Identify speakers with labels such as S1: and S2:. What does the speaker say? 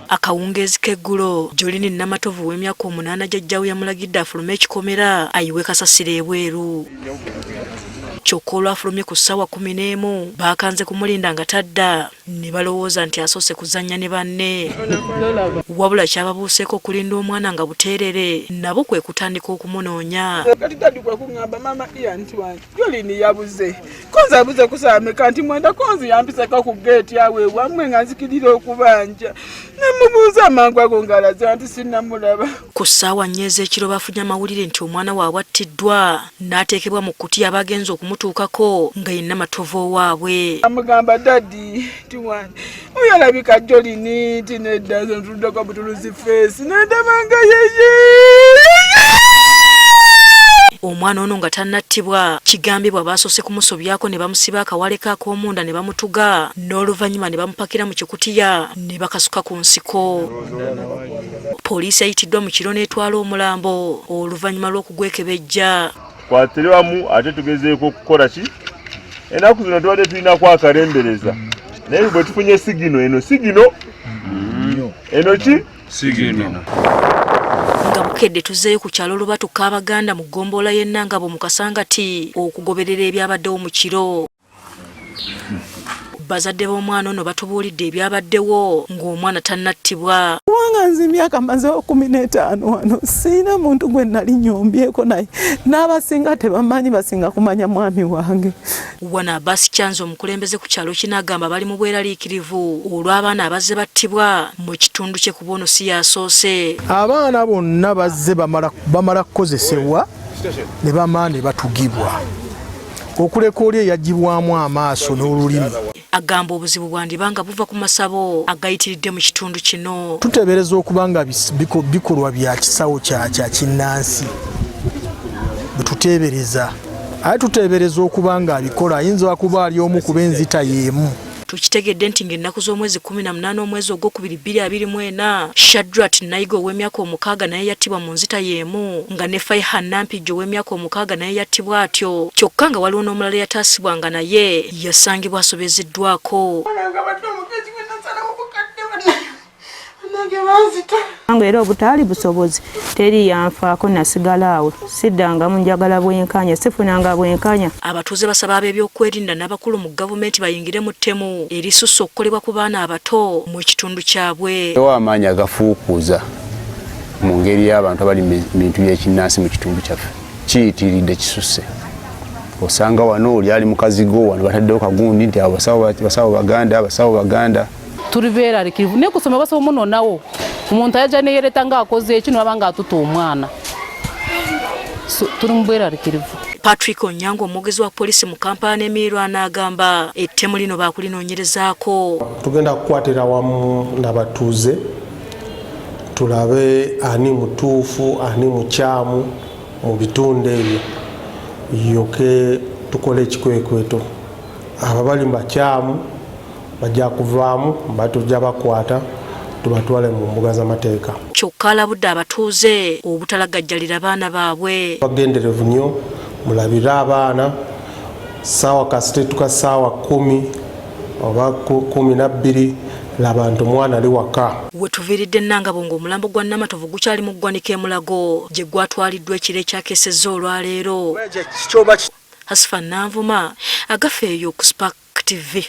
S1: Akawungeezi k'eggulo, Jolini Namatovu ow'emyaka omunaana jjajjaawe yamulagidde afulume ekikomera ayiwe kasasiro ebweru. Kyokka olwafulumye ku ssaawa 11 baakanze kumulinda nga tadda ne balowooza nti asoose kuzannya ne banne. Wabula kyababuuseeko okulinda omwana nga buteerere nabo kwe kutandika okumunoonya.
S2: Kati daddy kwe kuŋŋamba maama Ian nti wange Jolini yabuze konze abuze kusaameka nti mwenda konze yampiseko ku geeti awo ewammwe nga nzikirira okubanja nemubuuza amangu ago ng'alaze nti sinnamulaba.
S1: Ku ssaawa nnya ez'ekiro baafunye amawulire nti omwana waabwe attiddwa n'ateekebwa mu kkutiya abaagenze okumutuukako nga ye Namatovu owaabwe.
S2: Amugamba daddy nti wange oyo alabika Jolini nti nedda nze ntuddeko butuluzi feesi nendaba nga yeye.
S1: Omwana ono nga tannattibwa kigambibwa baasoose kumusobyako ne bamusiba akawale ke ak'omunda ne bamutuga n'oluvannyuma ne bamupakira mu kikutiya ne bakasuka ku nsiko. Poliisi yayitiddwa mu kiro n'etwala omulambo oluvannyuma lw'okugwekebejja.
S3: Tukwatire wamu ate tugezeeko okukola ki ennaku zino tubadde tulinako akalembereza naye bwe tufunye sigino eno sigino eno ki sigino.
S1: Nga bukedde tuzzeeyo ku kyalo Lubatu Kaabaganda mu ggombolola y'e Nangabo mu Kasangati okugoberera ebyabaddewo mu kiro. Bazadde b'omwana ono batubuulidde ebyabaddewo ng'omwana tannattibwa.
S2: Kubanga nze emyaka mmazeewo 15 wano sirina muntu gwe nnali nnyombyeko naye n'abasinga tebamanyi basinga kumanya mwami wange.
S1: Wano Abbas Kyanzi omukulembeze ku kyalo kino agamba bali mu bweraliikirivu olw'abaana abazze battibwa mu kitundu kye kuba ono si y'asoose.
S4: Abaana bonna bazze bamala kukozesebwa ne bamala ne batugibwa okuleka oli eyaggyibwamu amaaso n'olulimi.
S1: Agamba obuzibu bwandiba nga buva ku masabo agayitiridde mu kitundu kino.
S4: Tuteebereza okuba nga bikolwa bya kisawo kya kinnansi bwe tuteebereza aye tuteebereza okuba nga abikola ayinza kuba ali omu kuba enzita y'emu.
S1: Tukitegedde nti ng'ennaku z'omwezi 18 omwezi ogwokubiri 2024, Shadrack Nayiga ow'emyaka omukaaga naye yattibwa mu nzita y'emu nga ne Faiha Nampijja ow'emyaka omukaaga naye yattibwa atyo kyokka nga waliwo n'omulala eyataasibwa nga naye yasangibwa asobezeddwako.
S5: Nga era obutaali busobozi teri yanfaako nasigala awo siddangamu njagala bwenkanya sifunanga bwenkanya.
S1: Abatuuze basaba ab'ebyokwerinda n'abakulu mu gavumenti bayingire mu ttemu erisusse okukolebwa ku baana abato mu kitundu kyabwe.
S6: Ewa amaanyi agafuukuuza mu ngeri y'abantu abali mu bintu by'ekinnansi mu kitundu kyaffe kiyitiridde kisusse. Osanga wano oli ali mu kazigo wano bataddewo kagundi nti abo basawo baganda abasawo baganda.
S7: Turi beerarikirivu naye kusoma basobola munonawo omuntu ayaja neyereta nga akoze eki nibaba nga atuta omwana so turi mu bwerarikirivu.
S1: Patrick Onyango omwogezi wa poliisi mu Kampala n'emirirwano agamba ettemu lino baakulinoonyerezaako.
S8: Tugenda kukwatira wamu n'abatuuze tulabe ani mutuufu ani mukyamu mu bitundu ebyo yoke tukole ekikwekweto abo bali bakyamu bajja kuvaamu batujja bakwata tubatwale mu mbuga z'amateeka.
S1: Kyokka alabudde abatuuze obutalagajjalira baana baabwe.
S8: Bagenderevu nnyo mulabire abaana ssaawa kasita etuka ssaawa 10 oba 12 laba nti omwana ali waka.
S1: We tuviiridde Nangabo ng'omulambo gwa Namatovu gukyali mu ggwanika e Mulago gye gwatwaliddwa ekiro ekyakeesezza olwaleero. Hasifah Nanvuma, Agafeeyo ku Spark TV.